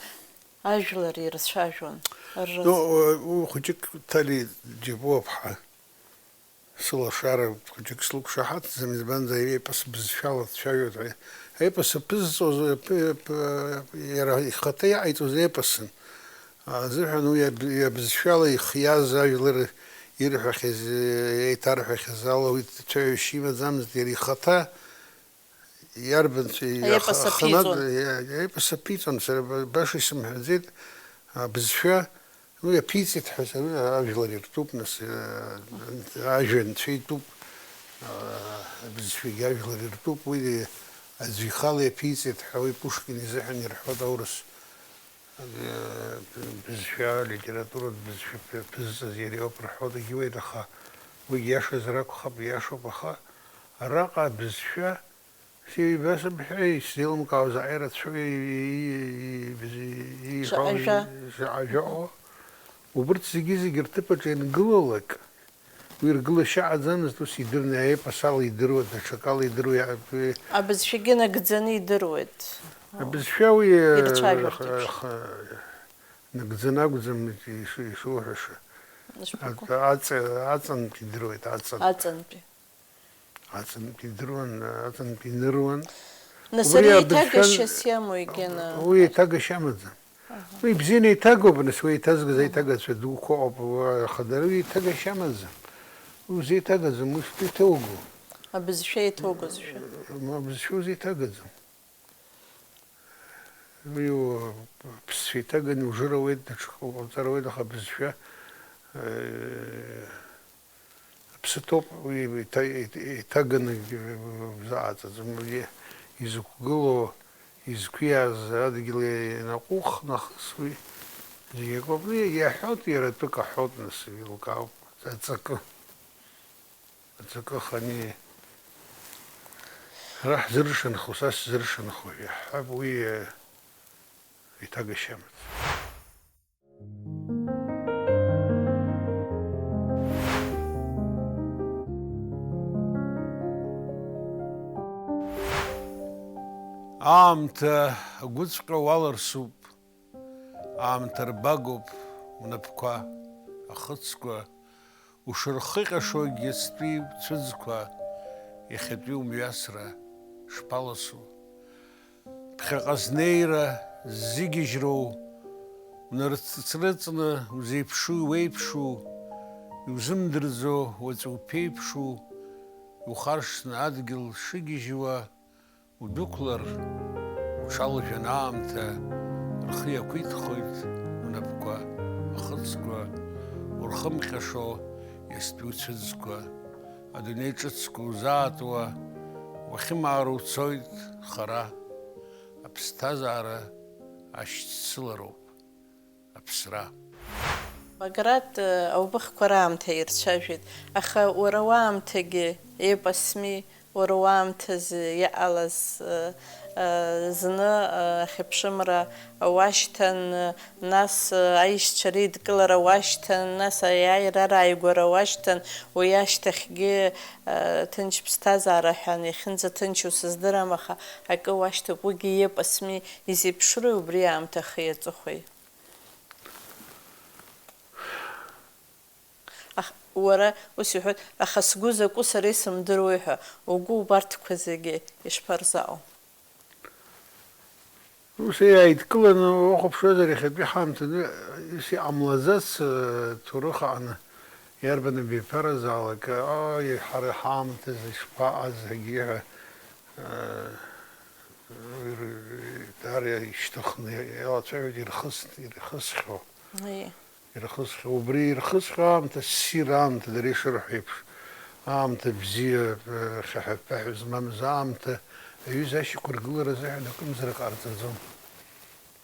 ажәлар ирцәажәон. Ррыз- Ну, у-, у хәыҷык Ҭали Џьапуаԥҳа сылашара хәыҷык слықәшаҳаҭӡам, избанзар, аепос бызшәала дцәажәоит. Аепос аԥызҵоз, ап-, ап-, иара ихаҭа иҟаиҵоз аепосын. Азыҳәан уи аб-, абызшәала ихиаз ажәлар ирҳәахьаз, еиҭарҳәахьаз ала уи цәажәашьа имаӡамызт, иара ихаҭа иарбанцәа Аепос иаха-, аханатә-, аԥиҵон. Иа-, аепос аԥиҵон, сара ба-, баша исымҳәаӡеит, абызшәа уи аԥиҵеит ҳәа сара ажәлар иртәуп, нас, э, ажәа анцәа итәуп, э, абызшәагьы ажәлар иртәуп, уи аӡәы ихала иаԥиҵеит ҳәа уи Пушкин изыҳәан ирҳәоит аурыс. Бызшәа, литературатә бызшәа ԥызҵаз иара иоуп рҳәо дагьуеит, аха уигь иашазар акәхап, иашоуп, аха араҟа абызшәа, сеибасымҳәеи, исзеилымкаауа заҟа ирацәоу и-, и-, и-, ииҳәо, Шаҟа жәа. Шаҟа жәаҟоу. Убырҭ зегьы-зегьы рҭыԥ аҿы иангылалак, Уи ргылашьа аӡамызт, ус идырны, аепос ала идыруа, даҽакала идыруа, иа-, уи Абызшәагьы нагӡаны идыруеит. Абызшәа уи, Ирцәажәарц еиԥш. Аха, нагӡаны акәӡам иши-, ишуҳәаша. Ишԥаку? Аҵ-, аҵ-, аҵантә идыруеит, аҵантә. Аҵантәи. Аҵантә идыруан, аҵантә иныруан. Нас Убри ари абызшәа еиҭагашьас иамоу егьана? Уи еиҭагашьа амаӡам. Аҳа. Уи бзианы еиҭагоуп, нас уи еиҭазгаз аиҭагацәа дуқәа ыҟоуп, уа, аха дара уи еиҭагашьа амаӡам. Узеиҭагаӡом, ус иҭоуго. Абызшәа еиҭоугозшәа. Ма абызшәа узеиҭагаӡом. Уи у-, ԥсцәа еиҭаганы ужыр ауеит, даҽакы уҟауҵар ауеит, аха абызшәа, э, Аԥсы ҭоуп, уи еиҭа-, еиҭ-, еиҭаганы узаҟаҵаӡом, уи изықәгылоу, изқәиааз адгьыл ианаҟәых нахыс уи зегь акоуп. Уи иаҳәоит, иара тәык аҳәоит, нас, еилкаауп, аҵакы. Аҵакы хани, ара ҳзыршанхо, са сзыршанхо, иаҳҳәап, уи, э, еиҭагашьамызт. Аамҭа агәыҵәҟьа уалырсуп, аамҭа рбагоуп унапқәа, ахыцқәа, ушырхыҟьашогь иацтәи уцәыӡқәа, иахьатәи умҩасра. Шԥаласу? Ԥхьаҟа знеира ззыгьежьроу, унарыцрыҵны узеиԥшу, иуеиԥшу, иузымдырӡо уаҵәы уԥеиԥшу, иухаршҭны адгьыл шыгьежьуа, удәықәлар, уҽалжәан аамҭа рхы иақәиҭхоит унапқәа, ахыцқәа урхымҟьашо иастәи уцәыӡқәа, адунеи ҿыцқәа узаатуа, уахьымаара уцоит хара, аԥсҭазаара ашьцылароуп аԥсра. Баграт, аубыхқәа раамҭа ирцәажәеит, аха уара уаамҭагьы епосми, уара уаамҭазы иҟалаз, э, э, зны, э, ахьыԥшымра уашьҭан, э, нас, э, аишьцәа реидкылара уашьҭан, нас аиааира ааигәара уашьҭан, уи ашьҭахьгьы, э, ҭынч ԥсҭазаара ҳәа иахьынӡаҭынчу сыздырам, аха акы уашьҭоуп, уигьы епосми, изеиԥшрои убри аамҭахеи аҵыхәеи? Аха уара ус иҳәоит, аха сгәы закәу сара исымдыруеи ҳәа, угәы убарҭқәа зегьы ишԥарзаау? Ус иааидкыланы уахәаԥшуазар, иахьатәи ҳаамҭаны ус иҟамлаӡац, э, ҭоурых аҟны иарбан абиԥаразаалак, ааи, ҳара ҳаамҭазы ишԥаҟаз, егьи ҳәа, э, даара ишьҭыхны иалацәажәоит ирхыс-, ирхысхьоу. Аиеи. Ирхысхьоу, убри ирхысхьоу аамҭа, ссир аамҭа, дара ишырҳәо еиԥш, аамҭа бзиа, хьаҳәа-ԥаҳәа змамыз аамҭа, аҩыза ашьақәыргылара азыҳәан акымзарак ҟарҵаӡом.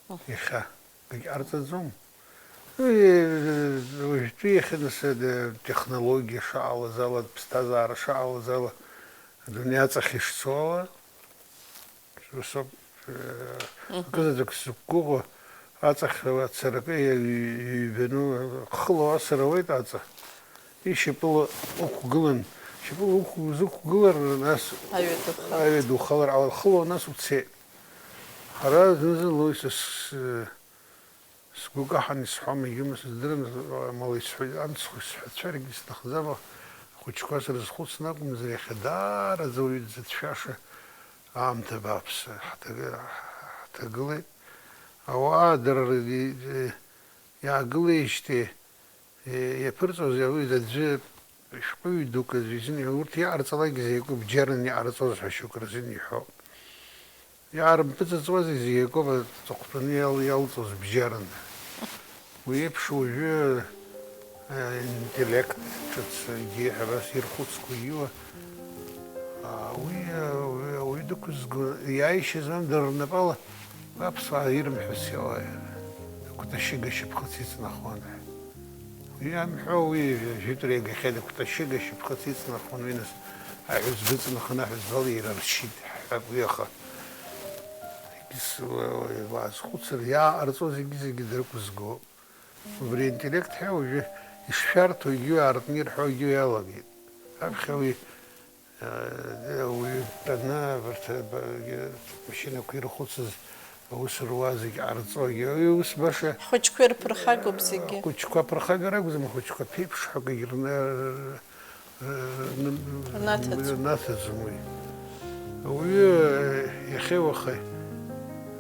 Мгм. Иахьа, акгьы ҟарҵаӡом. Уи, уажәтәи иахьа нас, технологиа шаҟалаз ала, ԥсҭазаара шаҟалаз ала, адунеи аҵахь ишцо ала, Ус ауп, э, Мгм. Акызаҵәык сзықәгәыӷуа, аҵахь ацаракы ҩ-, ҩбану, хыла уасыр ауеит аҵа. Ишьапыла уқәгылан, шьапыла уқә-, узықәгылар, нас Аҩадухалар. Аҩадухалар ала, хыла нас уцеит. Ҳара зны-зынла уи са с-, Сгәы каҳан исҳәом, егьиума сыздырам, амала исҳәоит, анцәа исҳәацәаргьы сҭахӡам, ахәыҷқәа срызхәыцны акәымзар, иахьа даараӡа уаҩы дзыцәшәаша аамҭа бааԥсы ҳҭагы-, ҳҭагылеит. Ауаа дара ргьы, иаагылеижьҭеи, иаԥырҵоз, уи аӡәы Шәҟәыҩҩы дук аӡәы изын, урҭ иҟарҵалакгьы зегь акоуп, бџьарны иҟарҵоз ҳәа шьоук рзын иҳәоуп. Иаарымпыҵыҵуазеи зегь акоуп, аҵыхәтәаны иал-, иалҵуаз бџьарны. Уи еиԥш уажәы, э, интеллект ҿыц, егьи ҳәа абас ирхәыцқәа иуа, а, уи, э, уи ауаҩы дықәызго, иааишьа змам дара рнапала. Аԥсуаа ирымҳәац иауа, акәташьыга шьапхыц иҵнахуан ҳәа. Уи амҳәо, уи жәытәра иагахьеит, акәташьыга шьапхыц иҵнахуан, уи нас аҳәызба ыҵнахын, аҳәызбала ираршьит ҳҳәап уи, аха егьыс уа-, уа-, уаазхәыцыр, иааҟарҵо зегьы-зегьы дрықәызгоуп. Убри интеллект ҳәа уажәы ишшәарҭоу егьиу аартны ирҳәо егьиу иалагеит. Аԥхьа уи Ауаҩы дтәаны, абарҭ, машьынақәа ирхәыцыз, аус руа зегь ҟарҵогьы, уи ус баша. Ҳхәыҷқәа ирԥырхагоуп зегьы. Ахәыҷқәа аԥырхагара акәӡам, ахәыҷқәа ԥеиԥш ҳәа акгьы рна-, рнаҭаӡом. Рнаҭаӡом уи. Ауаҩы иахьеи уахеи,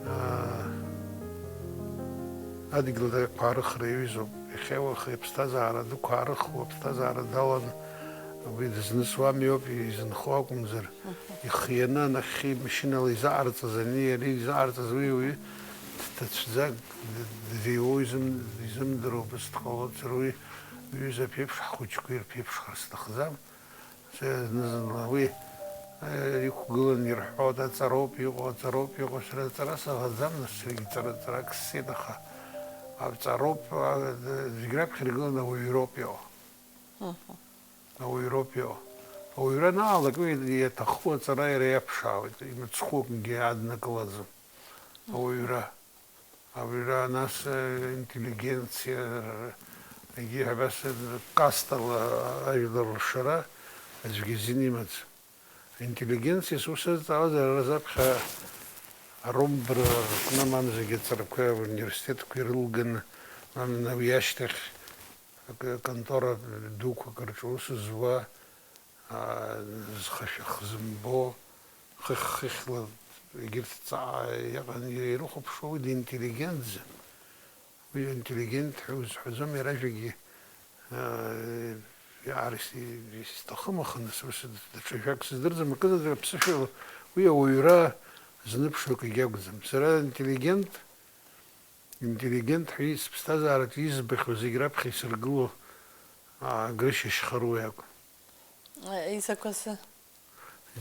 аа, адгьыл ақәаарыхра иаҩызоуп. Иахьеи уахеи аԥсҭазаара дықәаарыхуа, аԥсҭазаара даланы, уи дызнысуа амҩоуп изынхо акәымзар, ихианы анахьхьи машьынала изаҟарҵаз, ани иареи изаҟарҵаз, уи ауаҩы дҭацәӡа, д-, дреиуоу изым-, изымдыруа убас дҟалозар, уи уҩыза ԥеиԥш, ҳхәыҷқәа ирԥеиԥшхар сҭахӡам. Сара зны-зынла уи, э, иқәгыланы ирҳәоит, аҵароуп иҟоу, аҵароуп иҟоу, сара аҵара саӷаӡам, нас саргьы ҵара-, ҵарак ссеит, аха аҵароуп, а, зегь раԥхьа иргыланы ауаҩроуп иҟоу. Мгм. Ауаҩроуп иҟоу. Ауаҩра анаалак, уи иаҭаху аҵара иара иаԥшаауеит, имыцхәы акгьы аднакылаӡом. Мгм. Ауаҩра. Ауаҩра, нас, э, интеллигенциа, егьи абас, э, кастала ажәлар ршара аӡәгьы азин имаӡам. Аинтеллигенциа сус азҵаауазар, ара заԥхьа арумбра рҟны, мамзаргьы аҵарақәа, ауниверситетқәа ирылганы, мамзар уи ашьҭахь акы-, контора дуқәак рҿы аус зуа, аа, зхы шәахзымбо, хыхь-хыхьла егьырҭ ҵаа иаҟан ирыхәаԥшуа, уи динтеллигентӡам. Уи интеллигент ҳәа узҳәаӡом, иара ажәагьы, аа, иаарыс-, исҭахым, аха нас ус даҽа жәак сыздырӡом, акызаҵәык аԥсышәала уи ауаҩра зныԥшуа акгьы акәӡам. Сара интеллигент, интеллигент ҳәа сыԥсҭазаараҿы избахьоу зегь раԥхьа исыргыло, аа, Грышьа Шьхаруа иакәын. Изакәазы?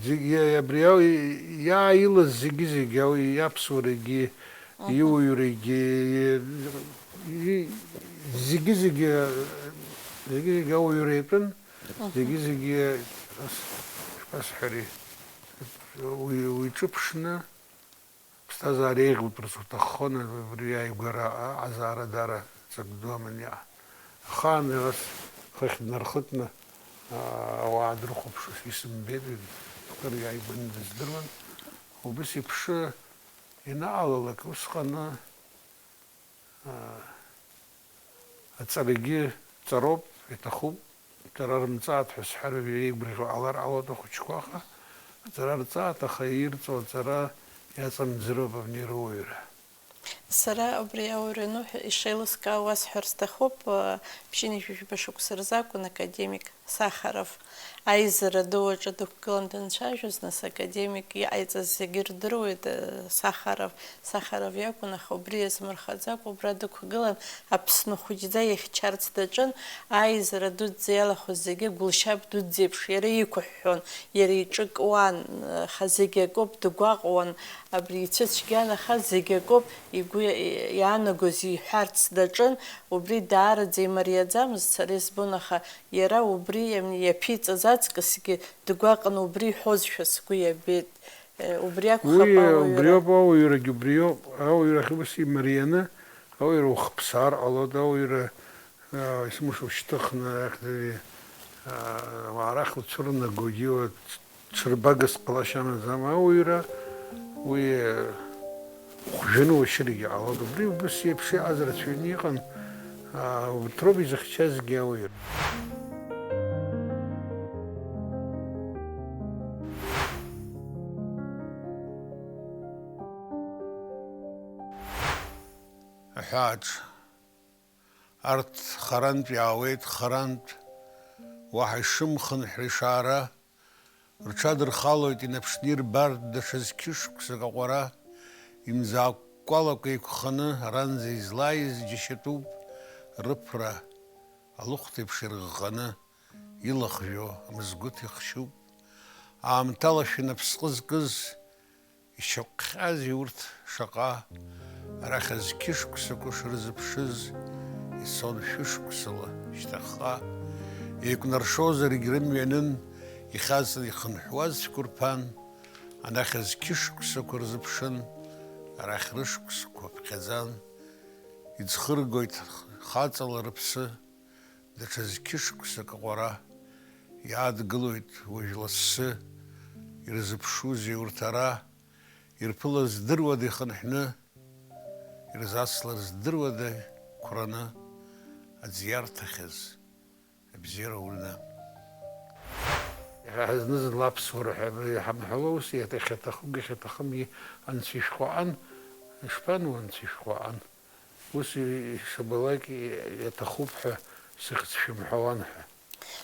Зегь, абри ау иааилаз зегьы-зегьы, ау иаԥсуарагьы, Мгм. Иуаҩрагьы, и-, зегьы-зегьы, зегьы-зегьы ауаҩра иатәын, Мгм. Зегьы-зегьы, ас-, ишԥасҳәари, уи, уи ҿыԥшны, Ԥсҭазаара еиӷьутәрц уҭаххон, абри иааигәара аҟазаара даара ҵак ду аман иаҳ-, ахаан ас хыхь днархыҵны, аа, ауаа дрыхәаԥшуа исымбеит, акыр иааигәаны дыздыруан. Убыс иԥшы ианаалалак, усҟаны, аа, Аҵарагьы ҵароуп, иҭахуп, ҵара рымҵааит ҳәа сҳәар, иеигәырӷьо ҟалар ҟалоит ахәыҷқәа, аха аҵара рҵааит, аха ирҵо аҵара иаҵамӡыроуп абни руаҩра. Сара убри ауаҩра аныҳәа ишеилыскаауа уасҳәар сҭахуп, ԥшьынҩажәижәаба шықәса рзы акәын академик Сахаров аизара ду аҿы дықәгылан данцәажәоз, нас академик иҟаиҵаз зегьы рдыруеит, Сахаров, Сахаров иакәын, аха убри иазмырхаӡакәа убра дықәгылан, Аԥсны хәыҷӡа ихьчарц даҿын, аизара дуӡӡа иалахәыз зегьы гәылшьап дуӡӡеиԥш иара иқәыҳәҳәон, иара иҿы куан, аха зегь акоуп, дгәаҟуан, абри ицәыцәгьан, аха зегь акоуп, игәы иаанагоз иҳәарц даҿын, убри даараӡа имариаӡамызт, сара избон, аха Иара убри иаԥиҵаз аҵкысгьы дгәаҟны убри иҳәозшәа сгәы иабеит. Убри акәхап ауаҩра. Уи убриоуп ауаҩрагьы, убриоуп. Ауаҩрахь ус имарианы, ауаҩра ухыԥсаар ҟалоит, ауаҩра, аа, есымша ушьҭыхны, ахьӡ-, аа, уаарахь уцәырнагогьы, уа-, ҽырбагас ҟалашьа амаӡам. Ауаҩра уи, хәжәаны уашьыргьы ҟалоит. Убри убыс еиԥш иҟаз рацәаҩны иҟан, аа, урҭ роуп изыхьчазгьы ауаҩра. Аҳәааҿ. Арҭ харантә иаауеит, харантә. Уаҳа ишымхынҳәра ишаара. Рҽадырхалоит, инаԥшны ирбартә даҽа зқьышықәсак аҟәара, имӡаакәкәалакәа еиқәханы, аранӡа излааиз џьашьатәуп, рыԥра алыхәҭеиԥш ирыӷӷаны, илахжәо амызгәыҭ ихшьуп. Аамҭала шәынап сҟызкыз, ишьақәҟьазеи урҭ шаҟа, арахь азқьышықәсақәа шырзыԥшыз, ицон шәышықәсала шьҭахьҟа. Еикәнаршозаргь рымҩа анын, ихьаҵны ихынҳәуаз цәқәырԥан, анахь азқьышықәсақәа рзыԥшын, арахь рышықәсқәа ԥхьаӡан. Иӡхыргоит хаҵала рыԥсы, даҽа зқьышықәсак аҟәара, иаадгылоит уажә лассы, ирзыԥшузеи урҭ ара, ирԥылар здыруада ихынҳәны, ирзацлар здыруада қәраны, аӡы иарҭахьаз абзиара уҩны. Иаҳа зны-зынла аԥсуара ҳәа абри иҳамҳәало ус, иахьаҭахугьы иахьаҭахымгьы анцәа ишәҟәы аан, ишԥану анцәа ишәҟәы аан? Ус ишабалак иаҭахуп ҳәа сыхьӡ шәымҳәауан ҳәа.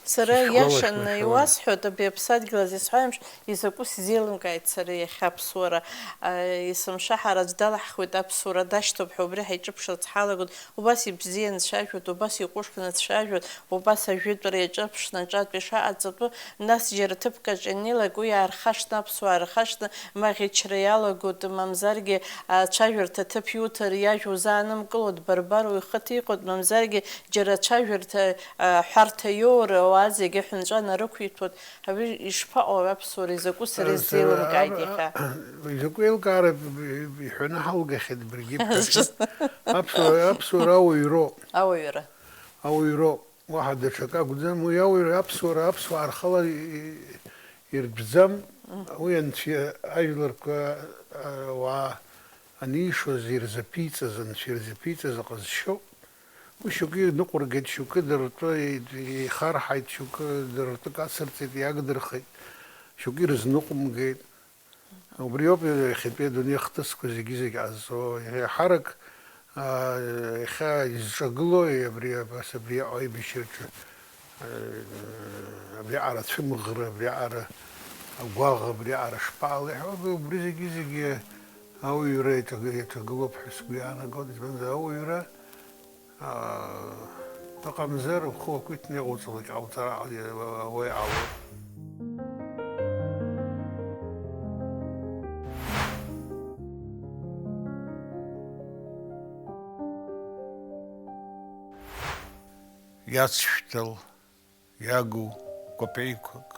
Сара сышәгәалашәом иашаны ҳәа уан. Иуасҳәоит, абри аԥсадгьыл азы исҳәаҩымш, изакәу сзеилымкааит сара иахьа аԥсуара. А, есымша ҳара аӡә далаҳхуеит аԥсуара дашьҭоуп ҳәа, убри ҳаиҿыԥшырц ҳалагоит, убас ибзианы дцәажәоит, убас иҟәышны дцәажәоит, убас ажәытәра иаҿырԥшны аҿатәи шаҟа ҵатәы, нас џьара ҭыԥк аҿы ианнеилак уи аархашҭны, аԥсуаа аархашҭны, ма ӷьычра иалагоит, мамзаргьы ацәажәарҭа ҭыԥ иуҭар, иажәа узаанымкылоит, барбаруа ихы ҭихуеит, мамзаргьы џьара ацәажәарҭа, аҳәарҭа иоур, ауаа зегьы аҳәынҵәа нарықәиҭәоит. Абри ишԥаҟоу аԥсуара, изакәу сара исзеилымкааит иахьа. Изакәу еилкаара иҳәаны ҳалгахьеит баргьы. Аԥсуара, аԥсуара ауаҩроуп. Ауаҩра. Ауаҩроуп. Уаҳа даҽак акәӡам, уи ауаҩра аԥсуара, аԥсуаа рхала и-, и-, иртәӡам, уи анцәа ажәларқәа, а, ауаа анишоз ирзаԥиҵаз, анцәа ирзаԥиҵаз аҟазшьоуп. Уи шьоукы ирныҟәыргеит, шьоукы дыртәы еихарҳаит, шьоукы дыртәык ацырҵеит, иагдырхеит, шьоукы ирызныҟәымгеит. Убри ауп иахьатәи адунеи ахҭысқәа зегьы-зегь ҟазҵо. Еиҳарак, аа, иахьа изҿагылои абри, абас абри аибашьраҿы, аа, абриаҟара ацәымӷра, абриаҟара агәаӷ, абриаҟара шԥаҟалеи ҳәа, убри зегьы-зегьы ауаҩра иаҿаг-, иаҿагылоуп ҳәа сгәы иаанагоит, избанзар ауаҩра, аа, ыҟамзар, ухы уақәиҭны иҟауҵалак ҟауҵар, уа иҟалоит. Иацшәҭал иагу кәапеиқәак,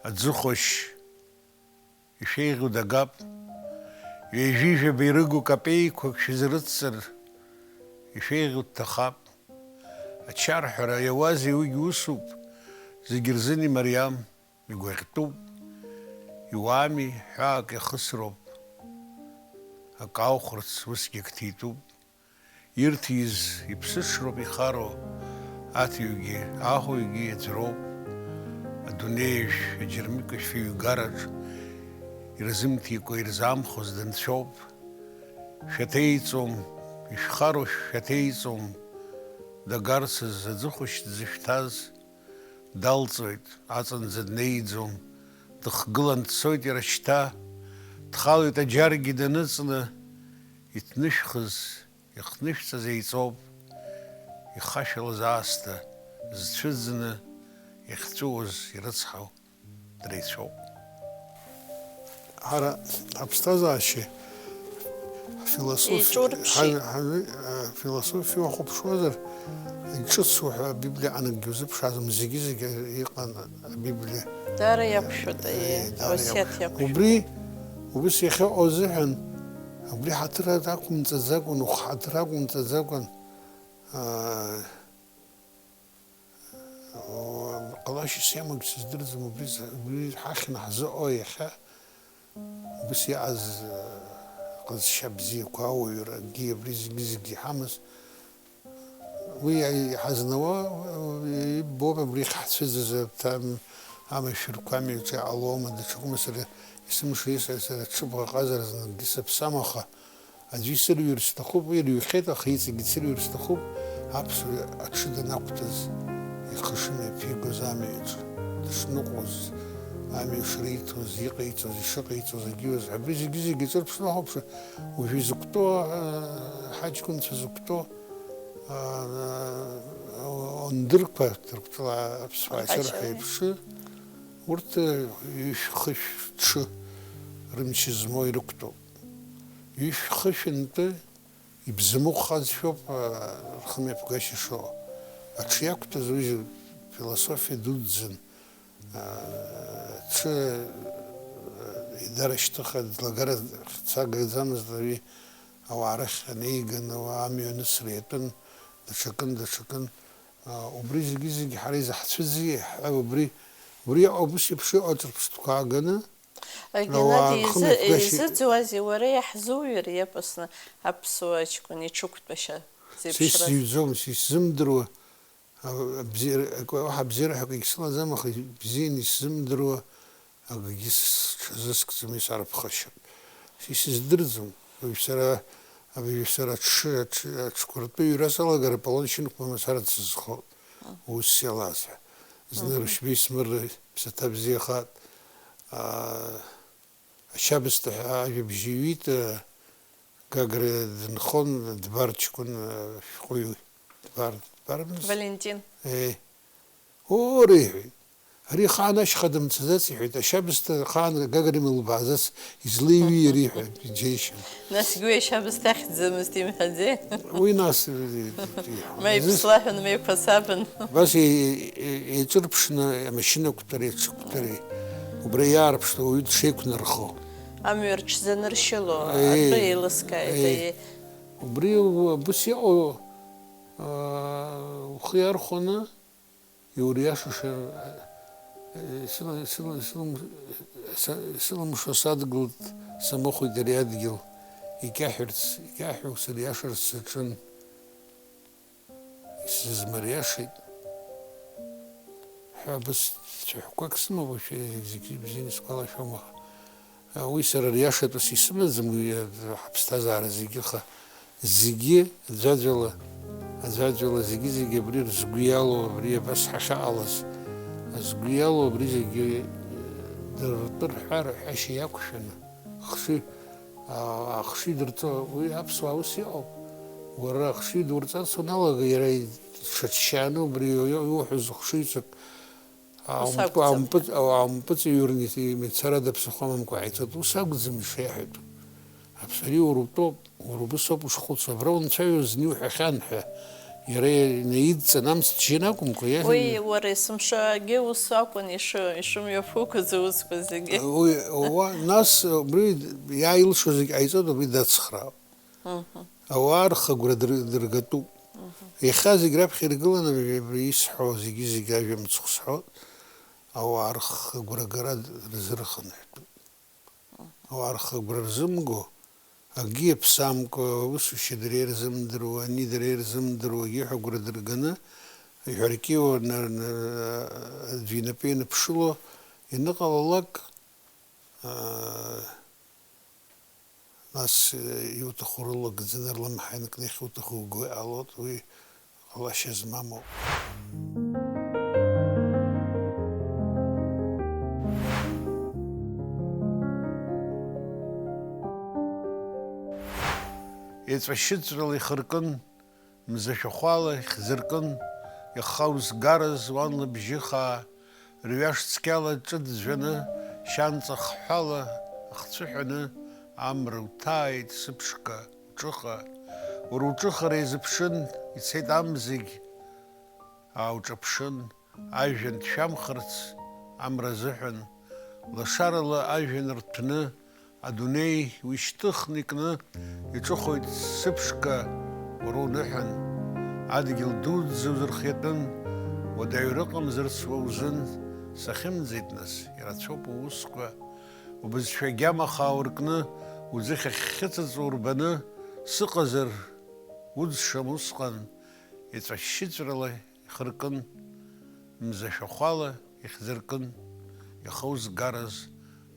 аӡыхәашь ишәеиӷьу дагап, ҩажәи жәаба ирыгу капеиқәак шәызрыцҵар, ишәеиӷьу дҭахап. Ачарҳәара иауазеи, уигь усуп, зегь рзын имариам, игәаӷьтәуп, иуаами, ҳәаак иахысроуп, акы аухәарц усгьы ак ҭитәуп. Ирҭиз иԥсыҽроуп ихароу, аҭыҩгьы, аҳәаҩгьы иаӡәроуп. Адунеиажә аџьармыкьа шәыҩгараҿ ирзымҭикәа, ирзаамхоз дынцәоуп. Шәаҭеиҵом, ишәхароу шәаҭеиҵом, дагарцаз аӡыхәашь дзышәҭаз, далҵуеит, аҵанӡа днеиӡом, дыхгылан дцоит иара шьҭа, дхалоит аџьаргьы даныҵны, иҭнышәхыз, ихнышәҵаз еиҵоуп, ихашәалаз аасҭа зцәыӡны, иахьҵәыуоз ирыцҳау дреицәоуп. Ҳара ҳаԥсҭазаашьеи ҳфилософи-, Еиҿурԥши. ҳа-, ҳа-, ҳфилософиа уахәаԥшуазар, иҿыцу ҳәа Абиблиаҟны акгьы узыԥшаазом, зегьы-зегьы иҟан Абиблиа. Даара иақәшәоит, Е, даара уасиаҭ иақәшәоит. Иақәшәоит. Убри, убыс иахьыҟоу азыҳәан, убри ҳаҭыр ақәымҵаӡакәан, ухы ҳаҭыр ақәымҵаӡакәан, аа, О, ҟалашьас иамоугь сыздырӡом, убри з-, убри ҳахьны ҳзыҟоу иахьа, убыс иааз, э, ҟазшьа бзиақәа, ауаҩрагьы, абри зегьы-зегьы иҳамаз. Уи иа-, иҳазнауа, э, иббоуп, абри ҳцәыӡыз, там, амашәырқәа амҩаҿы иҟалома, даҽакума, сара есымша, сара, сара ҽыбӷа ҟазара зныкгьы сыԥсам, аха Аӡәы исырҩыр сҭахуп, уи ирҩхьеит, аха иҵегь ицырҩыр сҭахуп, аԥсуа аҽы данақәтәаз, ихы шымҩаԥигоз амҩаҿы, дышныҟәоз, амҩа шриҭоз, иҟаиҵоз, ишыҟаиҵоз, агьиуаз, абри зегьы-зегьы ҿырԥшны уахәаԥшыр, уажәы изықәтәоу, аа, ҳаҷкәынцәа зықәтәоу, аа, ондырқәа Ҭырқәтәыла аԥсуаа Аха ачырҳәа ачаҩ. Еиԥшы, урҭ ҩышә-хышә ҽы рымч змоу ирықәтәоуп. Ишәхышәынтәы ибзамыҟәхазшәоуп, а, рхымҩаԥгашьа шыҟоу. Аҽы иақәтәаз уи философиа дуӡӡан. А, аҽы, а, идара шьҭыха длагараӡамызт, ари ауаа рахь анеиган, ауаа амҩа анысра иатәын, даҽакын, даҽакын. А, убри зегьы-зегьы ҳара изаҳцәыӡи ҳәа, убри, убри иҟоуп, ус еиԥш иҟоу аҿырԥштәқәа ааганы, Геннади, ауаа изы-, рхымҩаԥгашьа изыӡуазеи уара иаҳзуҩыр иапасны аԥсуа ҷкәын иҽықәтәашьа зеиԥшраз? Са исзыҩӡом, са исзымдыруа, а, абзиара, акы, уаҳа абзиара ҳәа акгьы сылаӡам, аха бзианы исзымдыруа акгьы сҽазыскӡом, исарԥхашьап. Са исыздырӡом, уажә сара, абыржәы сара аҽы, аҽы, аҽқәа ртәы ҩра салагар, Аполлон Шьынқәба мацара дсызхоит. Ус иалаз ҳәа. Зны Мгм. Рушьбеи Смырра иԥсаҭа бзиахааит. Аа, ашьабсҭа ҳәа ажәабжь иҩит, аа, Гагра дынхон, Дбар ҷкәын, аа, шәҟәыҩҩы. Дбар, Дбармыз? Валентин. Е. Оо, реиҳәеит. Ари ахаан ашьха дымцаӡац, иҳәеит, ашьабсҭа ахаан Гагра имылбааӡац, излеиҩи иареи ҳәа иџьеишьон. Насгьы уи ашьабсҭа ахьӡымызт имҳәаӡеи? Уи нас, э, э, э, Ма зыс- иԥслаҳәын, ма иқәасабын. Убас е-, е-, еиҿырԥшны амашьынақәтәареи аҽықәтәареи, убра иаарԥшны ауаҩы дшеиқәнархо. Амҩа рҽзаныршьыло, Е-, атәы еилыскааит, е-, аиеи. Убри у-, абас иҟоу, аа, ухы иархәаны, Иуриашаша, сыла-, сыла-, сылым-, са-, сылымшо садгылт, самыхәеит ари адгьыл, икьаҳәырц, икьаҳәу сыриашарц саҿын. Исызмыриашеит. Ҳәа абас цәаҳәақәак сымоуп, уажәшьҭа зегь-зегь бзианы исгәалашәом, аха Уи сара риашатәыс исымаӡам, уи ҳаԥсҭазаара зегьы, аха зегьы аӡәаӡәала, аӡәаӡәала зегьы-зегьы абри рзгәы иалоу, абри абас ҳахьаҟалаз, згәы иалоу абри зегьы дыртәы рҳәара ҳәашьа иақәшәаны, ахшыҩ, а, ахшыҩ дырҵо, уи аԥсуаа ус иҟоуп. Уара ахшыҩ дурҵарц уналага, иара иҽаччааны убри иу-, иуҳәоз хшыҩҵак Ус аумпы-, акәӡам. Аумпыҵ-, ау-, аумпыҵҩрны имцара даԥсахо амамкәа ҟаиҵоит. Ус акәӡам ишеиҳәатәу. Аԥсуа ари уара утәоуп, уара убыс ауп ушхәыцуа. Абра унцәа иузниуҳәахьан ҳәа, иара инаидҵан амц ҭжьын акәымкәа, иаҳәан. Уи уара есымшагьы ус акәын ишы-, ишымҩаԥугоз аусқәа зегьы. Уи, уа, нас, убри иааилшо зегь ҟаиҵоит, убри дацхраауп. Мгм. Ауаа рхы агәра дыр-, дыргатәуп. Мгм. Иахьа зегь раԥхьа иргыланы абри исҳәо зегьы-зегь ажәа мыцхә сҳәоит. Ауаа рхы агәра агара рзырхынҳәтәуп. Ауаа рхы агәра рзымго, акгьы иаԥсамкәа, аусушьа дара ирзымдыруа, ани дара ирзымдыруа, акгьы ҳәа агәра дырганы, иҳәаркьиуа на-, на-, аӡәы инапы ианыԥшыло, ианыҟалалак, аа, Нас, э, иуҭаху рылагӡаны рлымҳа инкны иахьуҭаху уго иҟалоит, уи ҟалашьа змамоуп. Еҵәа-шьыҵәрала ихыркын, мза шәахәала ихьӡыркын, ихаузгарыз уан лыбжьы хаа, рҩаш цқьала ҿыӡәӡәаны, шьанҵа хҳәала ахцәы ҳәаны, амра уҭааит, сыԥшқа, уҿыха. Уара уҿыхара иазыԥшын, ицеит амзагь, аауҿаԥшын. Ажәҩан дшәамхырц амра азыҳәан, лашарала ажәҩан рҭәны, адунеи уишьҭыхны икны, иҿыхоит сыԥшқа уара уныҳәан. Адгьыл дуӡӡа узырхиатәын, уадаҩ рыҟамзарц уа узын, сахьымӡеит нас, ирацәоуп уусқәа. Убызшәа агьама хаа уркны, уӡыхь ахьхьыҵыҵуа урбаны, сыҟазар, уӡшам усҟан, еҵәа-шьыҵәрала ихыркын, мза шәахәала ихьӡыркын, ихоу згарыз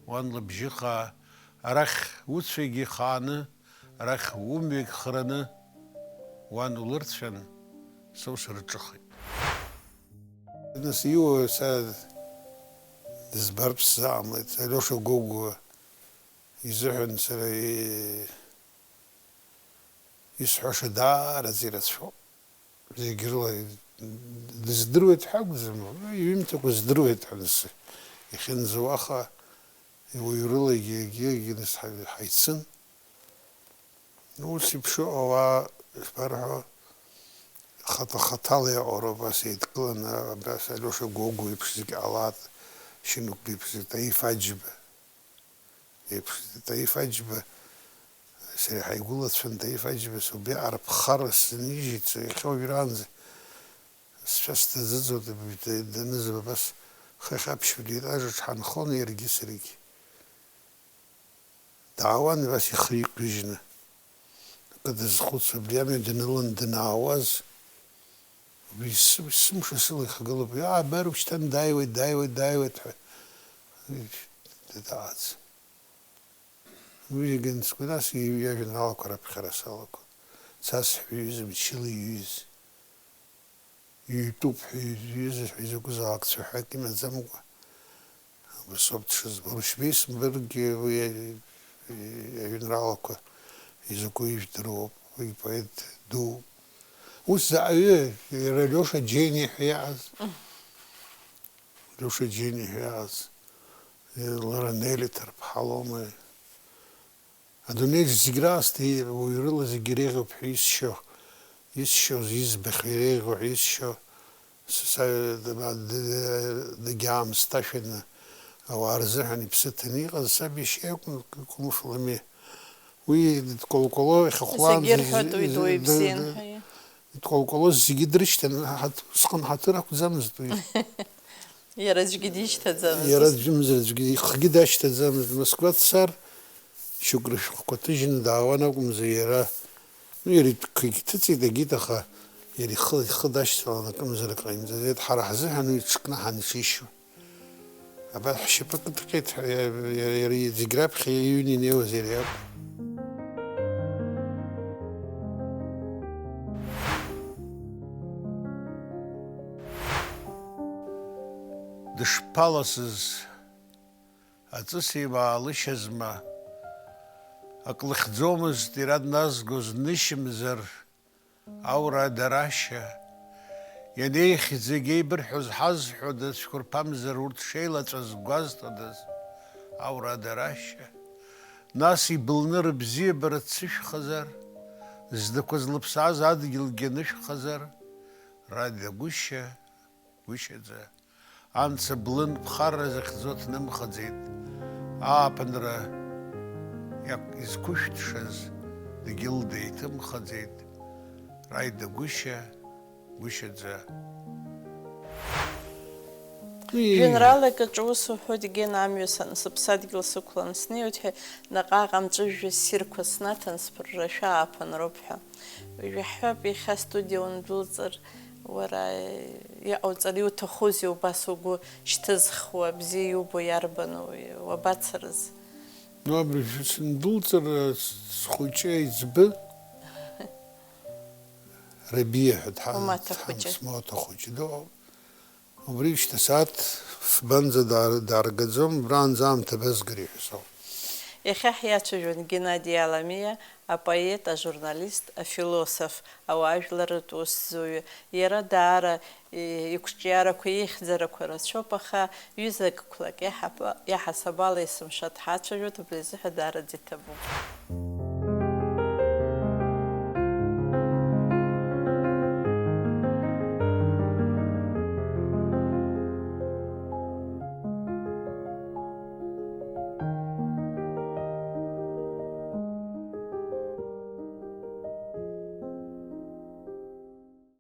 уан лыбжьы хаа, арахь уцәагьы хааны, арахь умҩагь хыраны, уан улырцәан, са усырҿыхеит. Нас иуа са дызбартә сзаамлеит, Алиоша Гогәуа изыҳәан сара и-, исҳәаша даараӡа ирацәоуп. Зегь рыла дыздыруеит ҳәа акәӡам, иҩымҭақәа здыруеит ҳәа нас, иахьынӡауаха, иуаҩрылагьы егьи-егьи нас ҳа-, ҳаицын. Ус еиԥш иҟоу ауаа, ишԥарҳәо, хаҭа-хаҭала иҟоу роуп, ас еидкыланы, абас Алиоша Гогәуа иеиԥш зегь ҟалаат, Шьынқәба иеиԥш зегь, Таиф Аџьба. Еиԥш, Таиф Аџьба, сара ҳаигәылацәан, Таиф Аџьба, убри арԥхара сзынижьит, иахьа уажәраанӡа сцәа сҭаӡыӡоит, данызба абас хыхь аԥшьбатәи етаж аҿы ҳанхон иаргьы саргьы. Даауан абас ихы иқәыжьны. Акы дазхәыцуа, абри амҩа данылан данаауаз, убри сы-, сымша сыла ихагылоуп, иаабар, уашьҭан дааиуеит, дааиуеит, дааиуеит ҳәа. Дааӡ. Уи зегьы анысгәы, нас иажәеинраалақәа раԥхьара салагон. Цас ҳәа иҩыз, мчыла иҩыз. Иҩтәуп ҳәа изҩыз ҳәа изакәызаалак цәаҳәак имаӡамкәа, убасоуп дшызбо. Рушьбеи Сымбыргьы уи аҩ-, аҩ-, аҩынралақәа изакәу ижәдыруоуп, уи поет дууп. Ус заҟаҩы, иара Алиоша Џьениа ҳәа иаҟаз, Алиоша Џьениа ҳәа иаҟаз, лара Нели Ҭарԥҳа лоума, Адунеиаҿ зегь раасҭа уаҩрыла зегь иреиӷьуп ҳәа исшьо, исшьоз, избахьоу иреиӷьу ҳәа исшьо, с-, са-, д-, д-, дагьаамсҭашәаны ауаа рзыҳәан иԥсы ҭаны иҟаз саб иашьа иакәын, Кәымф Ламиа. Уи дкәалкәало ихахәлаанӡа зегьы рҳәоит, уи д-, дуаҩ д-, бзиан д-, ҳәа. Дкәалкәалоз зегьы дрышьҭан, ҳаҭ-, усҟан ҳаҭыр ақәӡамызт уи. Иара аӡәгьы дишьҭаӡамызт. Иара аӡәымзар аӡәгьы ихгьы дашьҭаӡамызт. Москва дцар, шьоук рышәҟәқәа ҭыжьны даауан акәымзар, иара, ну, иара итәқәагь ҭыҵит, агеит, аха иара ихы, ихы дашьҭалан акымзарак ҟаимҵаӡеит. Ҳара ҳзыҳәан уи ҽкнаҳан иҽишьуан. Абар ҳшьапы кыдҟьеит ҳәа, иа-, иа-, иара зегь раԥхьа иҩны инеиуаз иара иакәын. Дышԥаласыз, аҵыс еибаалышьазма, ак лыхьӡомызт иара дназгоз нышьымзар, аура дарашьа. Ианеихьӡ егьа ибырҳәоз ҳазҳәода, цәқәырԥамзар урҭ шеилаҵәаз гәазҭодаз, аура дарашьа. Нас ибылны рыбзиабара дсышәхазар, знықәа злыԥсааз адгьылгьы анышәхазар, Радиа гәышьа, гәышьаӡа. Анца Блын ԥхарра захьӡу ҭнымхаӡеит, ааԥынра иак-, изқәышәҭшаз дгьыл деиҭымхаӡеит, Раида гәышьа, гәышьаӡа. Ии. Жәеинраалак аҿы ус уҳәоит, Гена, амҩа сан-, сыԥсадгьыл сықәлан снеиуеит ҳәа, наҟ-ааҟ амҵәыжәҩа ссирқәа снаҭан, сԥыррашәа ааԥынроуп ҳәа. Уажә иаҳҳәап, иахьа астудиа уандәылҵыр, уара иҟауҵар иуҭахузеи, убас угәы шьҭызхуа, бзиа иубо иарбану, уабацарыз? Ну, абри сындәылҵыр, схәыҷы аиҵбы, Рабиа ҳәа дҳа-, Умаҭа дҳа-, хәыҷы. Смаҭа хәыҷы дыҟоуп. Убри шьҭа сааҭ фбанӡа даара-, дааргаӡом, убраанӡа аамҭа базгари ҳәа соуп. Иахьа ҳиацәажәон Геннади Аламиа, апоет, ажурналист, афилософ, ауаажәларратә усзуҩы. Иара даара, и-, иқәҿиарақәа, ихьӡарақәа рацәоуп, аха ҩызак қәлак иаҳаба-, иаҳасабала есымша дҳацәажәоит, убри азыҳәа даараӡа иҭабуп.